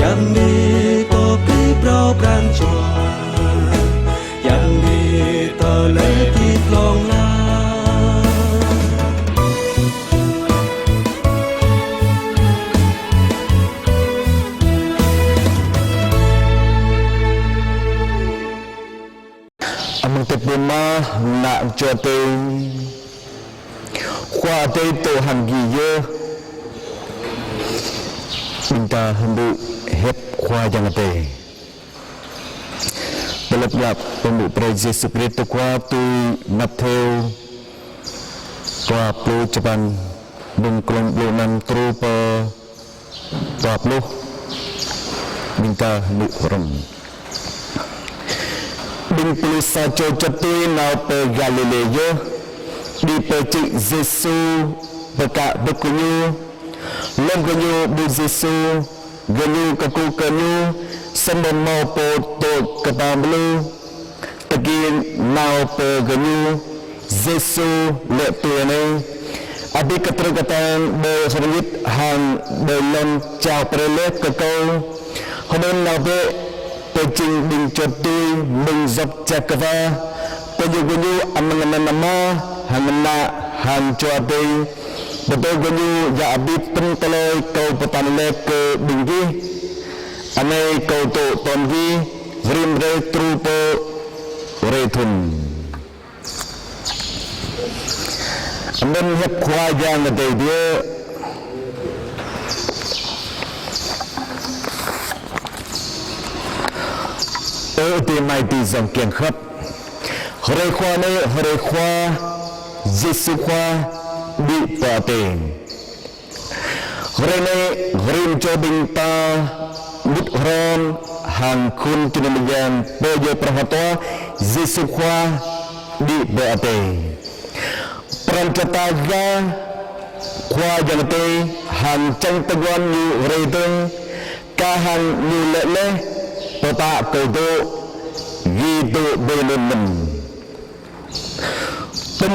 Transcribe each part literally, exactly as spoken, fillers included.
Yang Amĭ pơplih phrâo pran jua, Yang Amĭ tơlơi tit hlŏng lar. Amăng tơpul mơ̆, ană čô tê, Khua Adai dŏ hăng gih yơh. Ƀing ta hơmư̆ hiăp Khua Yang Adai. Tơlơi mơak klă pơmư̆ brơi Yêsu Krist Khua tui Matthêô dua pluh čơpăn, mơ̆ng klŏng pluh năm truh pơ dua pluh. Ƀing ta hơmư̆ hrŏm. Ƀing pluh sa čô čuăt tui nao pơ Galilê yơh, đĭ pơ čư̆ Yêsu pơkă bưp gơñu. Lơm gơñu ƀuh Yêsu, gơñu kơkuh kơ Ñu, samơ̆ hmâo pô dŏ kơƀah mơlu tơki nao pơ gơñu. Yêsu laĭ tui anai: Abih kơtrâo kơtang ƀơi hrơi hơngit hăng ƀơi lŏn čao brơi laih kơ Kâo. Hơmư̆ nao bĕ, pơjing ƀing čuăt tui mơ̆ng djŏp čar kơwar, pơñu gơñu amăng anăn Ama hăng Ană hăng Jua Adai, pơtô gơñu yă abih tơm tơlơi Kâo pơtă laih kơ ƀing gih. Anai Kâo dŏ tŏm gih rĭm hrơi truh pơ hrơi thun. Anŭn hiăp Khua Yang Adai biă. Ơ adơi amai adơi ayŏng kiăng khăp. Hrơi Khua anai, hrơi Khua Yêsu Khua đĭ pơ adai. Hrơi anai, rĭm čô ƀing ta mŭt hrŏm hăng khul jơnum mơyang pơ yơh prah hơtua Yêsu Khua đĭ pơ adai. Pran jua ta gah Khua Yang Adai hăng čang tơguan Ñu hrơi dơ̆ng, kah hăng Ñu laĭ laih: Pơpă Kâo dŏ, gih dŏ ƀơi anŭn mơ̆n. Tơm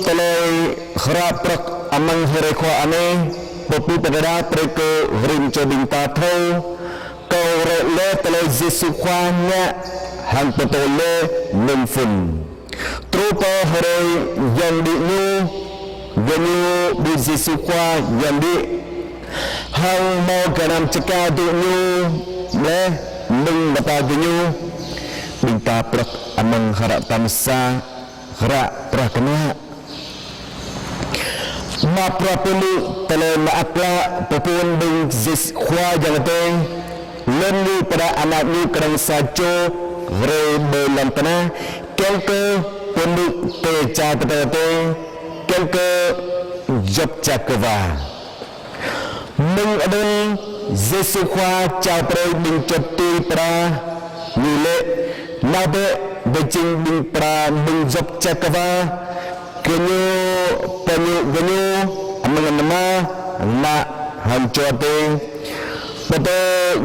tơlơi hră prăk amăng hrơi Khua anai pơpŭ pơđar brơi kơ rĭm čô ƀing ta thâo, kâo rai laih tơlơi Yêsu Khua ngă hăng pơtô laih mơ̆ng phŭn. Truh pơ hrơi Yang đĭ Ñu, gơñu ƀuh Yêsu Khua Yang đĭ, hăng hmâo gơnam čơkă dŏ Ñu laih mơ̆ng mơta gơñu. Ƀing ta prăk amăng hră tal sa, hră prah kơna. Mă bruă pơmư̆ tơlơi mơak klă pơphun ƀing Yêsu Khua Yang Adai. Lơm Ñu pơđar Ană Ñu kơnơ̆ng sa čô rai ƀơi lŏn tơnah, kiăng kơ pơmư̆ tơlơi čar kơdơ̆ng Adai, kiăng kơ djŏp čar kơwar. Mơ̆ng anŭn Yêsu Khua čao brơi ƀing čuăt tui pơđar Ñu laĭ: Nao bĕ, pơjing ƀing pơđar mơ̆ng djŏp čar kơwar, gơñu pơñu gơñu amăng anăn Ama, Ană hăng Jua Adai, pơtô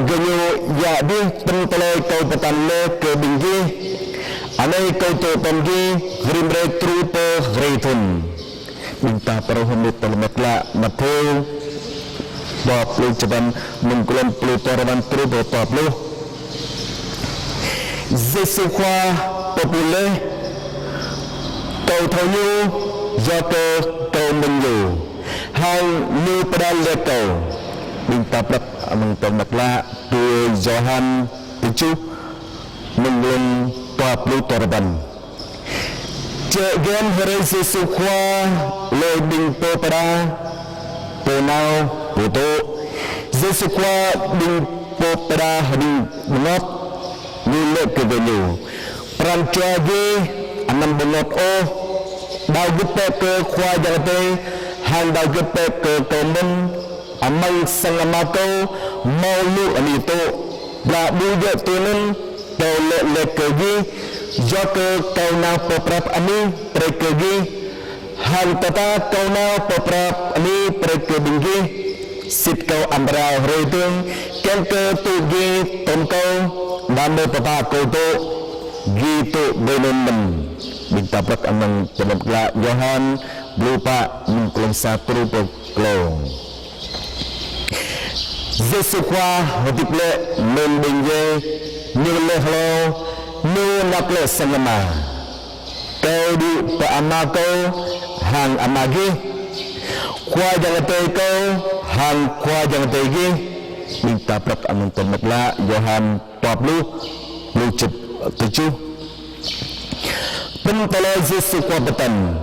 gơñu yă abih tơm tơlơi Kâo pơtă laih kơ ƀing gih. Anai Kâo dŏ tŏm gih rĭm hrơi truh pơ hrơi thun. Ƀing ta phrâo hơmư̆ tơlơi mơak klă Matthêô dua pluh čơpăn, mơ̆ng klŏm pluh dua rơbăn truh pơ dua pluh. Yêsu Khua pơpŭ laih: Kâo thâo Ñu, yua kơ Kâo mơ̆ng Ñu, hăng Ñu pơđar laih Kâo. Ƀing ta prăk amăng tơlơi mơak klă tui Yôhan tơjuh, mơ̆ng klŏm dua pluh dua rơbăn. Jĕ găn hrơi Yêsu Khua laĭ ƀing pô pơđar: Pô nao, pô dŏ. Yêsu Khua ƀing pô pơđar hơđing bơngơ̆t, Ñu laĭ kơ gơñu: Pran jua gih anăm bơngơ̆t ôh. Đaŏ gưt bĕ kơ Khua Yang Adai, hăng đaŏ gưt bĕ kơ Kâo mơ̆n. Amăng sang Ama Kâo hmâo lu anih dŏ. Blah ƀu djơ̆ tui anŭn, Kâo laĭ laih kơ gih, yua kơ Kâo nao pơprăp anih brơi kơ gih. Hăng tơdah Kâo nao pơprăp anih brơi kơ ƀing gih, sĭt Kâo amra rai dơ̆ng, kiăng kơ tŭ gih tŏm Kâo, đah mơ̆ pơpă Kâo dŏ, gih dŏ ƀơi anŭn mơ̆n. Ƀing ta prăk amăng tơlơi mơak klă Yôhan pluh pă, mơ̆ng klŏm sa truh pơ klâo. Yêsu Khua hơdip glaĭ mơ̆ng ƀing djai, Ñu laĭ hlâo, Ñu nao glaĭ sang Ama. Kâo đĭ pơ Ama Kâo hăng Ama gih, Khua Yang Adai Kâo hăng Khua Yang Adai gih. Ƀing ta prăp amăng Tơlơi Mơak Klă Yôhan dua pluh, pluh tơjuh. Tơm tơlơi Yêsu Khua pơtăn,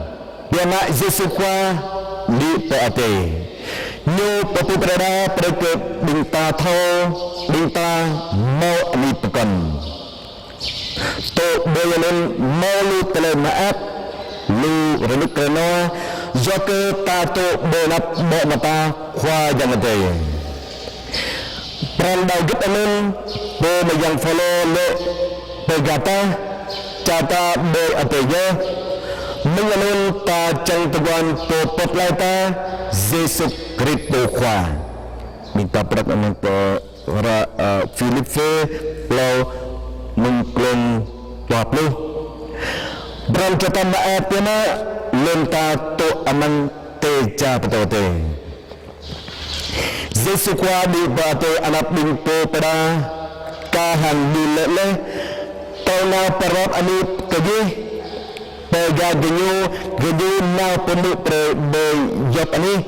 biă mă Yêsu Khua đĭ pơ adai, Ñu pơpŭ pơđar brơi kơ ƀing ta thâo, ƀing ta hmâo anih pơkŏn. Tŏ ƀơi anŭn hmâo lu tơlơi mơak, lu rơnŭk rơnua, yua kơ ta tŏ ƀơi anăp ƀô̆ mơta Khua Yang Adai. Pran đaŏ git anŭn, pô mơyang Phaolô laĭ pơ gah ta, čar ta ƀơi adai yơh. Mơ̆ng anŭn ta čang tơguan pô pơklaih ta, Yêsu Kristô Khua. Ƀing ta prăp amăng pơ hră, ơ, Philippê, klâo, mơ̆ng klông dua pluh. Pran jua ta mơak biă mă, lơ̆m ta tŏ amăng tơča pơtô tê. Yêsu Khua đĭ pơ adai anăp ƀing pô pơđar, kah hăng Ñu laĭ laih: Kâo nao pơrơp anih kơ gih. Pơ gah gơñu, gơñu nao pơhmư̆ brơi ƀơi djŏp anih,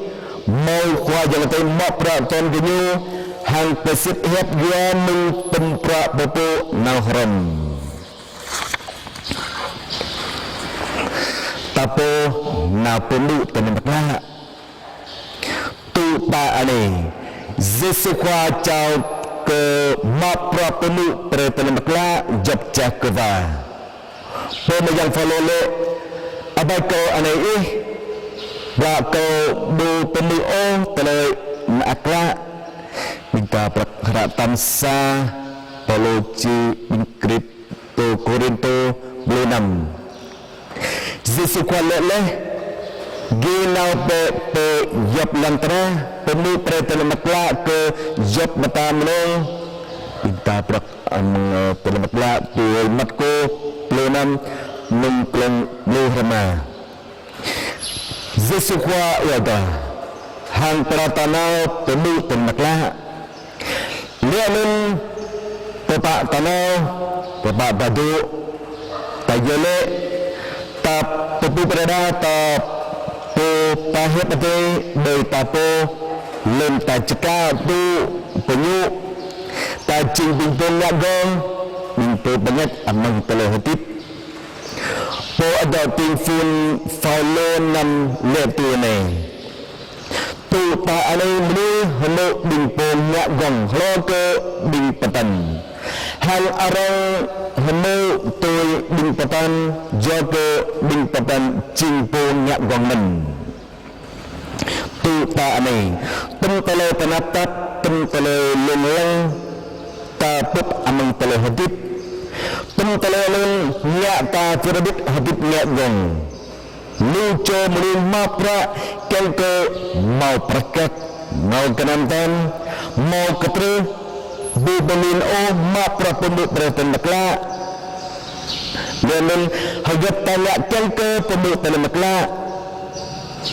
hmâo Khua Yang Adai mă bruă tơm gơñu, hăng pơsit hiăp yua mơ̆ng tơm bruă pơpŭ nao hrŏm. Ta pô nao pơhmư̆ Tơlơi Mơak Klă. Tŭ ta anai, Yêsu Khua čao kơ mă bruă pơhmư̆ brơi Tơlơi Mơak Klă djŏp čah kơ wa. Pô mơyang Phaolô laĭ: Abih kâo anai ih, ƀlă kâo ƀu pơhmư̆ ôh Tơlơi Mơak Klă. Ƀing ta prăp hră tal sa Phaolô čih ƀing Kristô Kôrintô pluh năm. Yêsu Khua laĭ laih: Gih nao bĕ pơ djŏp lŏn tơnah, pơhmư̆ brơi Tơlơi Mơak Klă kơ djŏp mơta mơnơ̆ng. Ƀing ta prăp amăng, ơ, Tơlơi Mơak Klă tui Markô pluh năm, mơ̆ng klông pluh rơma. Yêsu Khua iâu ta hăng pơrơđah ta nao pơhmư̆ Tơlơi Mơak Klă. Laih anŭn, pơpă ta nao, pơpă ta dŏ, ta yơh laĭ, ta pơpŭ pơđar, ta pô pơhiăp Adai ƀơi ta pô, lơ̆m ta čơkă tŭ pơñu, ta jing ƀing pô ngă gơ̆ng, ƀing pô bơngač amăng tơlơi hơdip. Pô adŏ tĭng phŭn Phaolô năm laĭ tui anai: Tŭ ta anai mơnuih hơnŭ ƀing pô ngă gơ̆ng hlâo kơ ƀing pơtăn. Hăng arăng hơnŭ tui ƀing pơtăn, yua kơ ƀing pơtăn jing pô ngă gơ̆ng mơ̆n. Tŭ ta anai, tơm tơlơi tơnap tap, tơm tơlơi lông lăng, ta bưp amăng tơlơi hơdip. Tơm tơlơi anŭn ngă ta pơrơbit hơdip ngă gơ̆ng. Lu čô mơnuih mă bruă kiăng kơ hmâo prăk kăk, hmâo gơnam tam, hmâo kơtrưh, ƀu pơmĭn ôh mă bruă pơhmư̆ brơi Tơlơi Mơak Klă. Laih anŭn hơget ta ngă kiăng kơ pơhmư̆ Tơlơi Mơak Klă.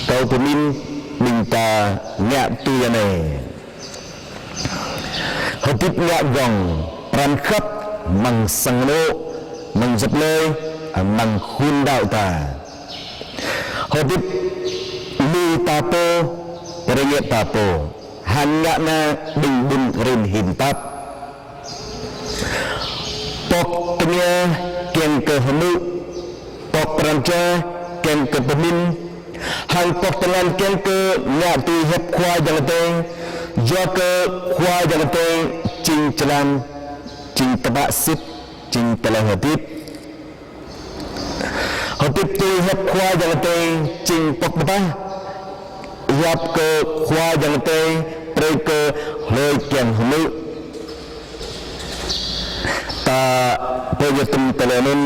Kâo pơmĭn ƀing ta ngă tui anai. Hơdip ngă gơ̆ng, pran khăp amăng sang anŏ, amăng djŏp lơi, amăng khul đaŏ ta. Hơdip lui ta pô, rơngiă ta pô, hăng ngă na ƀing ƀun rin hin tap. Pŏk tơngia kiăng kơ hơnŭ, pŏk pran jua kiăng kơ pơmĭn, hăng pŏk tơngan kiăng kơ ngă tui hiăp Khua Yang Adai, yua kơ Khua Yang Adai jing jơlan, jing tơpă sĭt, jing tơlơi hơdip. Hơdip tui hiăp Khua Yang Adai jing pŏk pơpă, hiăp kơ Khua Yang Adai brơi kơ hlơi kiăng hơnŭ. Ta pơyơr tơm tơlơi anŭn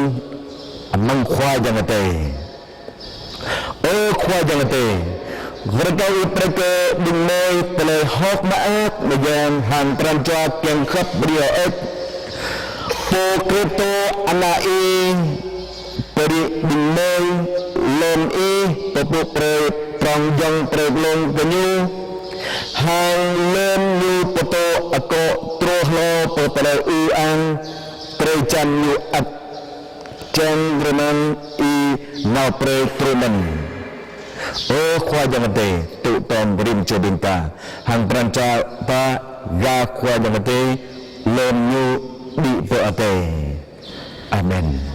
amăng Khua Yang Adai. Ơ Khua Yang Adai, rơkâo Ih brơi kơ ƀing mơi tơlơi hơ̆k mơak mơyang hăng pran jua kiăng khăp brơi ôh. Pô Kristô ană Ih pơrĭ ƀing mơi, lơ̆m Ih pơpŭ brơi prŏng jơ̆ng prơi glông kơ ñu, hăng lơ̆m ñu pơtô akŏ truh hlâo pơ tơlơi ư ang, drơi jan ñu ăt čang rơmang ih nao brơi truh mơ̆n. Ơ Khua Yang Adai, tŭ tơm rĭm čô ƀing ta, hăng pran jua ta gah Khua Yang Adai, lơm ñu đĭ pơ adai. Amen.